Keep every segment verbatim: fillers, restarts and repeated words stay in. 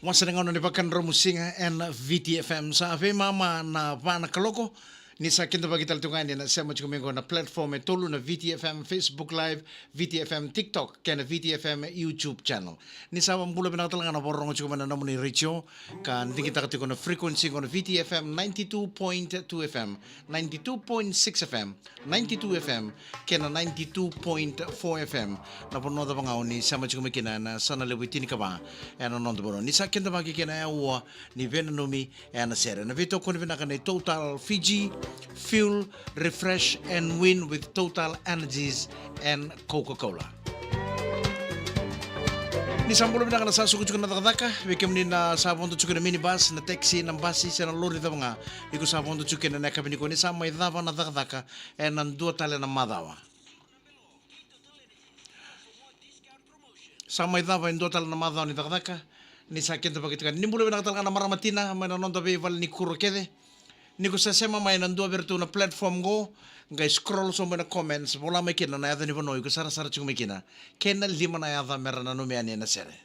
Wasa na gauna ni vakadromu siga ena V T F M. Sa veimama na va na kaloko. Ni sa kidavaki tale tu ga ni na sema tiko mai qo na platform e tolu, na V T F M Facebook Live, V T F M TikTok, kei na V T F M YouTube channel. Ni sa vakabula vinaka tale ga na vakarorogo tiko mai na nomuni retio, ka digitaka tiko na frequency qo na V T F M ninety-two point two F M, ninety-two point six F M, ninety-two F M, kei na ninety-two point four F M. Na vanua cava ga o ni sema tiko mai kina ena yasana levu e tinikava ena noda vanua. Ni sa kidavaki kina e aua ni veinanumi ena sere. Na veitokoni vinaka nei Total Fiji, fuel, refresh and win with Total Energies and Coca-Cola. Ni sa bula vinaka na sa suka tiko na cakacaka, vei kemuni na sa vodo tiko na minibus, na taxi, na basi, se na lori cava ga, iko sa vodo tiko kina ena yakavi nikua, ni sa mai cava na cakacaka ena dua tale na macawa. Sa mai cava e dua tale na macawa ni cakacaka, ni sa kidavaki tiko. Ni bula vinaka tale ga na marama tina mai na noda veivale ni kuro kece. Ni ko sa sema mai ena dua vei iratou na platform qo, qai scroll sobu ena comments, vola mai kina na yaca ni vanua iko sarasara tiko mai kina, kei na lima na yaca mera nanumi yani ena sere.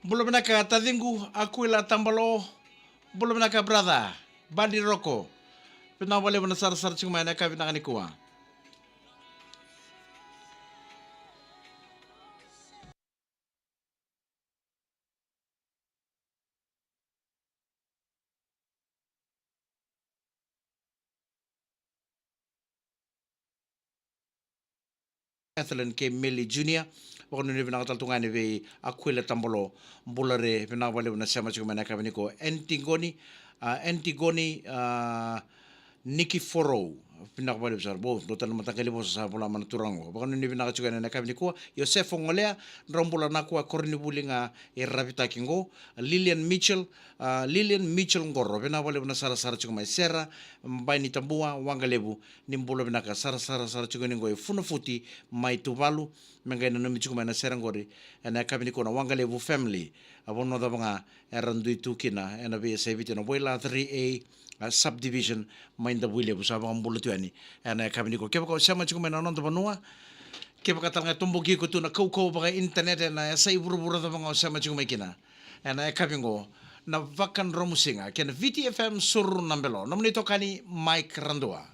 Bula vinaka taciqu Akuila Tabalo. Bula vinaka brother Badi Roko. Vinaka vakalevu na sarasara tiko mai ena yakavi vinaka nikua. Kathleen kei Meli Junior. Vakanuinui vinaka tale tu ga yani vei Akuila Tabalo. Bula re, vinaka vakalevu na sema tiko mai ena yakavi nikua. Antigoni, a, Antigoni, a, Nikiforou. Vinaka vakalevu sara. Vo, dua tale na mataqali vosa sa vola mai na turaga qo. Vakanuinui vinaka tiko yani ena yakavi nikua. Iosefo Golea, drau bula nakua, koronivuli ga e Ravitaki qo. Lilian Mitchell, a, Lilian Mitchell Qoro, vinaka vakalevu na sarasara tiko mai. Sera Bainitabua, Waqalevu, ni bula vinaka, sarasara sara tiko ni qo e Funafuti mai Tuvalu, me qai nanumi tiko mai na sere qori ena yakavi nikua na Waqalevu family. A, vanua cava ga era dui tu kina ena veiyasai Viti, na Waila three A, a, subdivision mai Davuilevu, sa vakabula tu yani ena yakavi nikua. Kevaka o sema tiko mai na noda vanua, kevaka tale ga e toboki iko tu na kaukauwa vaka-internet ena yasai vuravura cava ga o sema tiko mai kina, ena yakavi qo na Vakadromusiga kei na V T F M Suru na Belo. Nomuni itokani Mike Radua.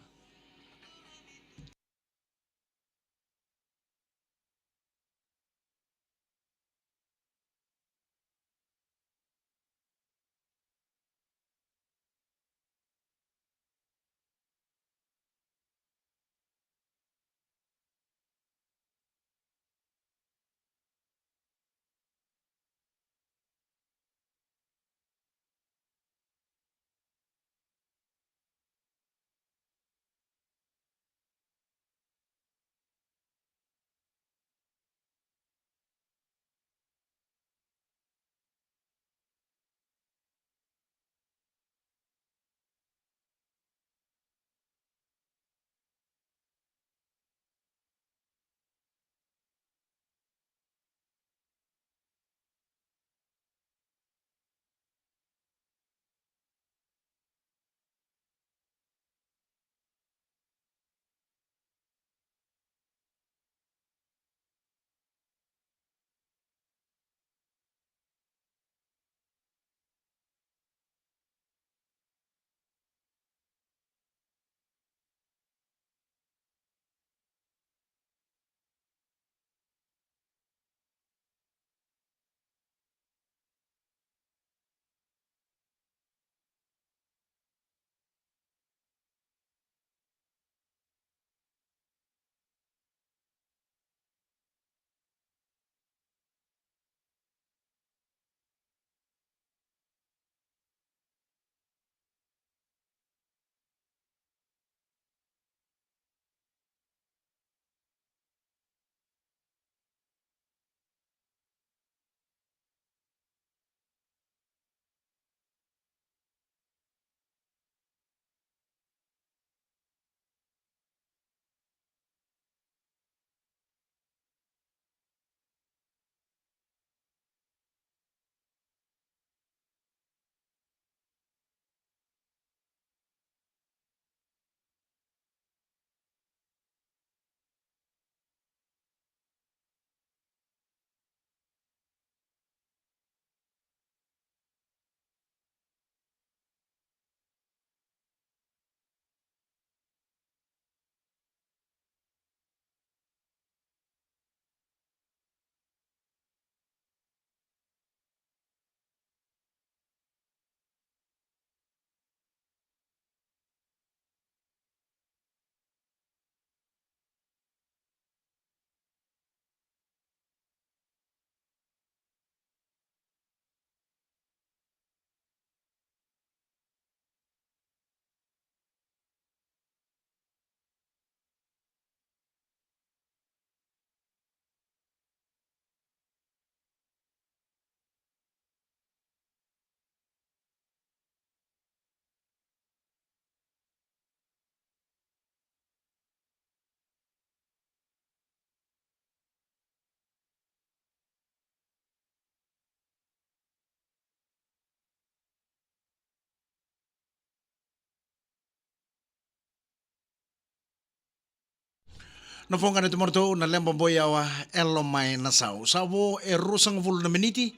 Na voqa na tumaratou na leba boi awa, elo mai na sau. Sa vo e ruasagavulu na miniti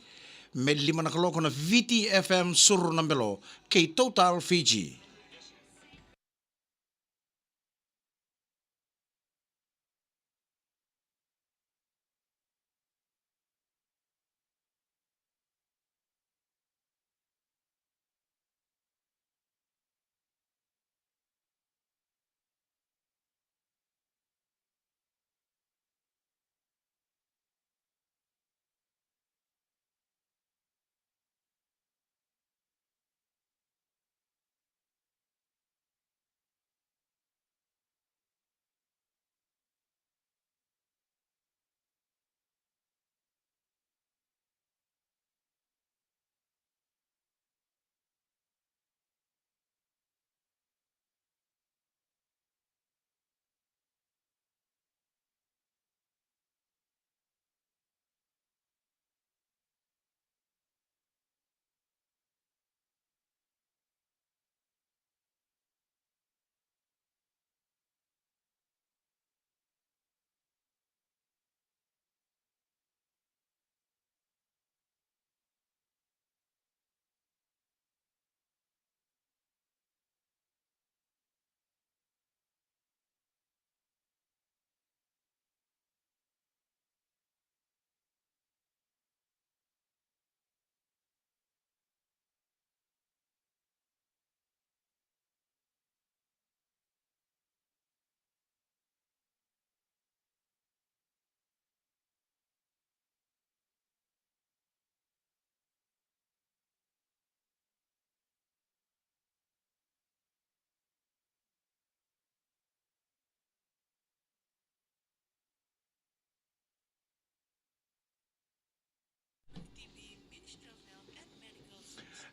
me lima na kaloko na Viti F M Suru na Belo kei Total Fiji.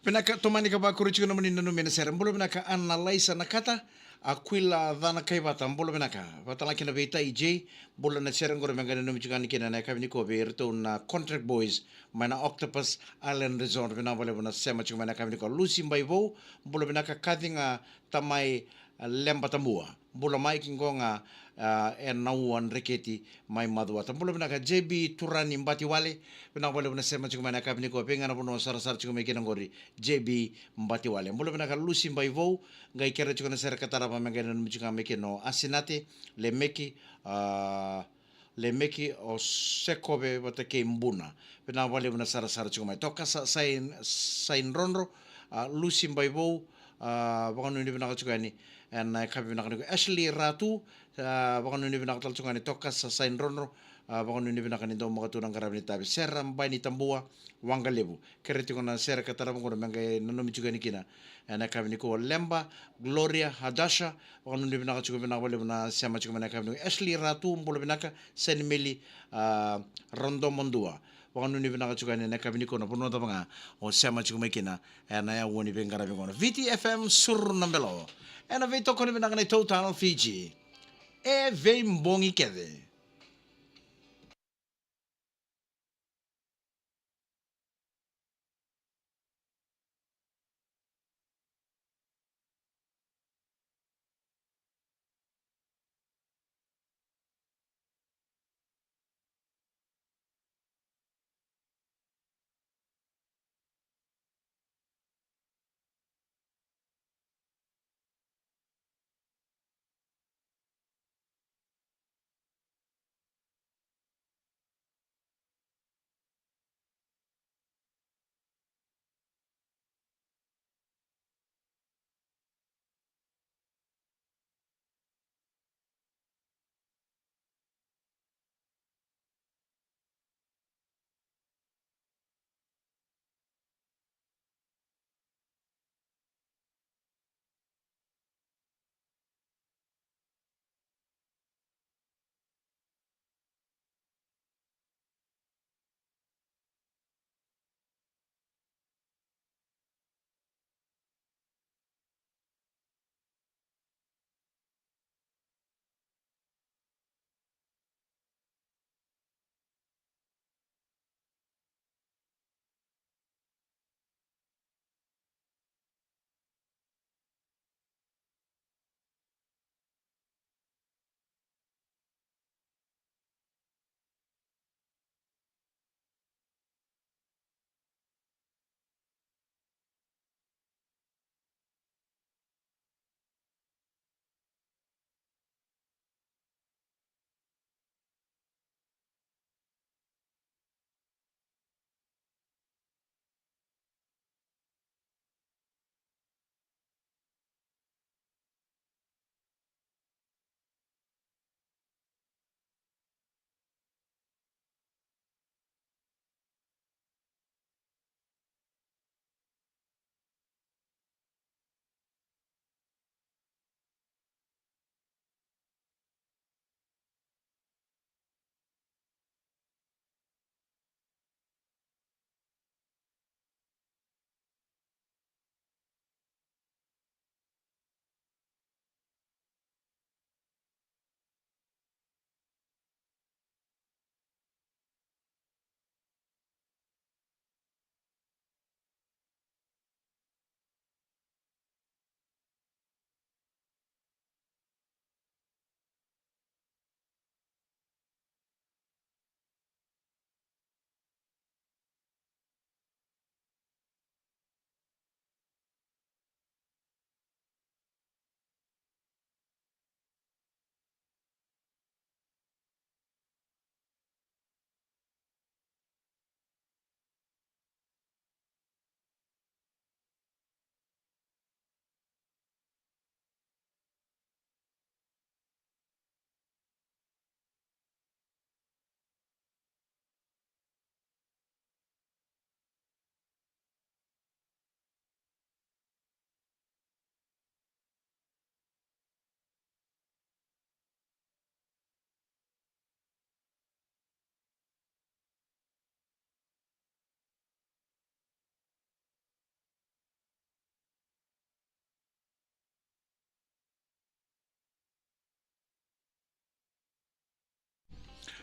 Vinaka, tomani ka vakuri tiko nomuni nanumi ena sere. Bula vinaka Ana Laisa Nakata, Akuila Cana Kaivata, bula vinaka. Vata laki na veitai J, bula na sere qori me qai nanumi tiko yani kina na yakavi nikua vei iratou na Contract Boys mai na Octopus Island Resort, vinaka vakalevu na sema tiko mai na yakavi nikua. Lusi Baivou, bula vinaka. Kaci ga Tamai, a, Leba Tabua. Bula mai ki qo ga, a, e na ua Dreketi mai Macuata. Bula vinaka J B Turani Batiwale. Vinaka vakalevu na sema tiko mai na yakavi nikua. Vei ga na vanua sarasara tiko mai kina qori J B Batiwale. Bula vinaka Lusi Baivou. Qai kere tiko na sere ka tarava me qai nanumi tiko ga mai kina o Asinate, Lemeki, a, Lemeki, o Sekove vata kei Buna. Vinaka vakalevu na sarasara tiko mai. Tokasa Sain, Sainidrodro, a, Lusi Baivou, a, vakanuinui vinaka tiko yani ena yakavi vinaka nikua. Ashley Ratu, a, vakanuinui vinaka tale tiko yani. Tokasa Sainidrodro, a, vakanuinui vinaka ni dau maka tu na qaravi ni tavi. Sera Bainitabua, Waqalevu. Kere tiko na sere ka tarava qori me qai nanumi tiko yani kina ena yakavi nikua. Leba Gloria Hadasha, vakanuinui vinaka tiko, vinaka vakalevu na sema tiko mai na yakavi nikua. Ashley Ratu, bula vinaka. Senimeli, a, Rodomodua, vakanuinui vinaka tiko yani ena yakavi nikua, na vanua cava ga o sema tiko mai kina ena yaua ni veiqaravi qo na Viti F M Suru na Belo. Ena veitokoni vinaka ni Total Fiji. E veibogi kece.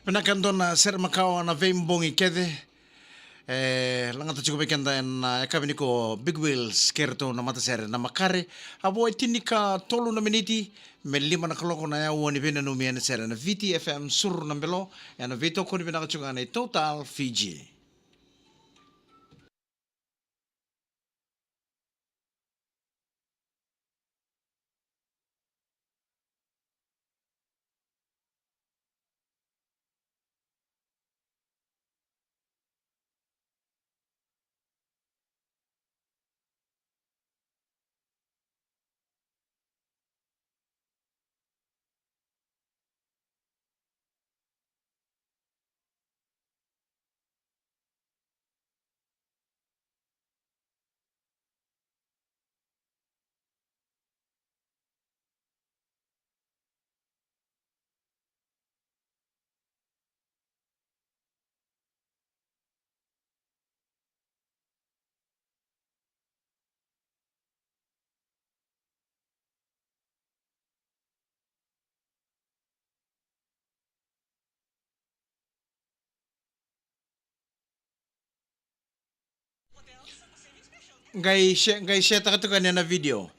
Vinaka, dua na sere makawa na veibogi kece. E lagata tiko vei keda ena yakavi nikua o Big Wheels kei ratou na matasere na Makare. A vo e tinikatolu na miniti me lima na kaloko na aua ni veinanumi ena sere na V T F M Suru na Belo, ena veitokoni vinaka tiko ga nei Total Fiji. Qai share, qai share taka tiko yani na video.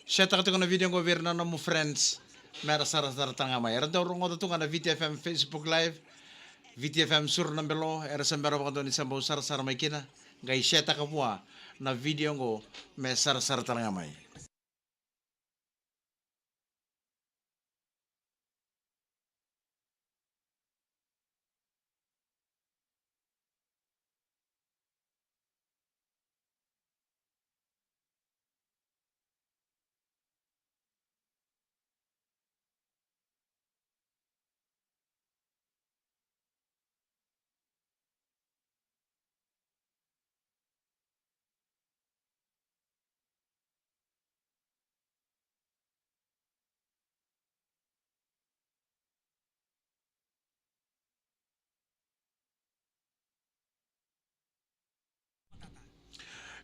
Share taka tiko na video qo vei ira na nomu friends. Mera sarasara tale ga mai. Era dau rogoca tu ga na V T F M Facebook Live. V T F M Suru na Belo. Era sa bera vakadua ni sa bau sarasara mai kina. Qai share taka vua na video qo me sarasara tale ga mai.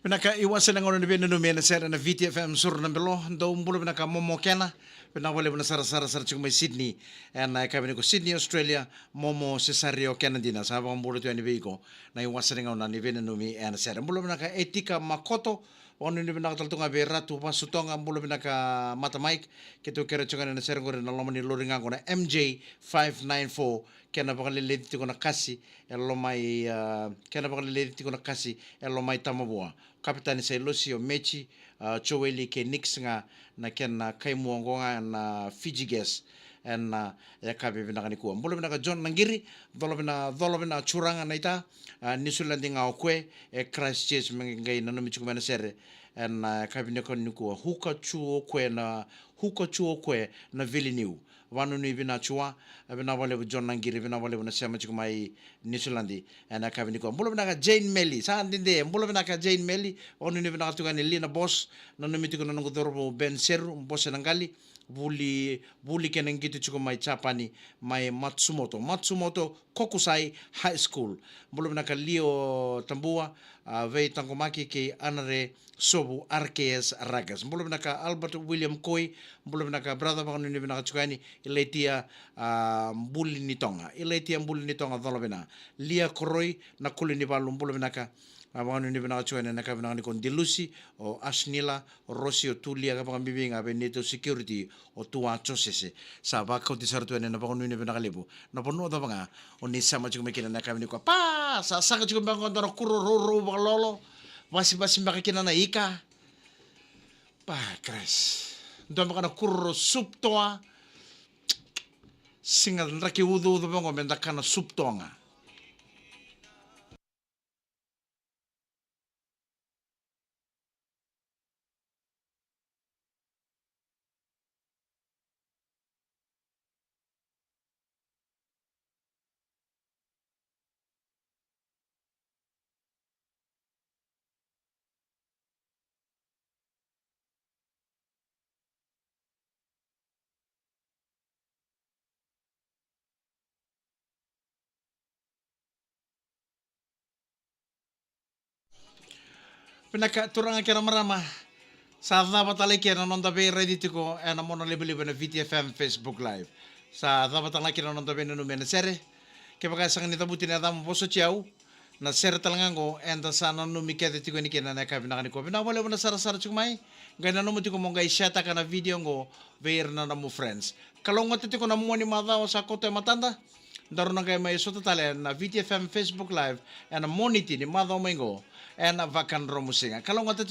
Vinaka, iwase na gauna ni veinanumi ena sere na V T F M Suru na Belo. Dou bula vinaka Momo Kena. Vinaka vakalevu na sarasara sara tiko mai Sydney. Ena yakavi nikua Sydney, Australia. Momo Cesario Kena dina. Sa vakabula tu yani vei iko na iwase na gauna ni veinanumi ena sere. Bula vinaka Etika Makoto. Vakanuinui vinaka tale tu ga vei Ratu Vasutoga, bula vinaka Mata Mike, keitou kerea tiko ga na sere qori ena loma ni lori ga qo na M J five nine four, kena vakaleleci tiko na kasi e Lomai, ah, kena vakaleleci tiko na kasi e Lomai Tamavua. Kapitani Sailosi, o Mechi, ah, Joeli kei Nix ga na kena kaimua qo ga na Fiji Gas ena yakavi vinaka nikua. Bula vinaka John Naqiri, cola vina, cola vina Turaga na ita, ah, Niusiladi ga o koya, e Christchurch me qai nanumi tiko mai na sere ena, ah, yakavi nikua, nikua. Huka tu o koya na, huka tu o koya na Viliniu. Vakanuinui vina tu, ah, vinaka vakalevu John Naqiri, vinaka vakalevu na sema tiko mai Niusiladi ena yakavi nikua. Bula vinaka Jane Meli, sa dede, bula vinaka Jane Meli, vakanuinui vinaka tiko yani Lina Boss, nanumi tiko na noqu cauravou Ben Seru, Bose na qali, vuli, vuli kei na qito tiko mai Japani, mai Matsumoto. Matsumoto Kokusai High School. Bula vinaka Lio Tabua, ah, veitaqomaki kei Anare Sovu R K S Ragas. Bula vinaka Albert William Koi, bula vinaka brother, vakanuinui vinaka tiko yani, Ilaitia, ah, Buli ni Toga. Ilaitia Buli ni Toga, cola vina. Lia Koroi, na Kuli ni Valu, bula vinaka. Ah, vakanuinui vinaka tiko yani ena yakavi vinaka nikua Dilusi, o Asnila, o Rosi, o Tulia, ka vakabibi ga vei neitou security, o Tua Josese. Sa vakauti sara tu yani na vakanuinui vinaka levu. Na vanua cava ga o ni sema tiko mai kina ena yakavi nikua. Pa, sa saqa tiko beka qo dua na kuro rourou vakalolo. Vasivasi beka kina na ika. Pa, Christ. Dua beka na kuro soup toa. Siga draki ucauca vaqo me da kana soup toa ga. Vinaka turaga kei na marama. Sa cava tale kina na noda veiraici tiko ena monalivaliva na V T F M Facebook Live. Sa cava tale kina na noda veinanumi ena sere. Kevaka e sega ni cavuti na yacamu, vosoti au. Na sere tale ga oqo eda sa nanumi kece tiko yani kina na yakavi vinaka nikua. Vinaka vakalevu na sarasara tiko mai. Qai nanuma tiko mo qai share-taka na video oqo vei ira na nomu friends. Kalougata tiko na Moniti macawa sa koto e matada. Daru na qai mai sota tale na Viti F M Facebook Live ena Moniti ni macawa mai oqo ena Vakadromusiga. Kalougata tiko.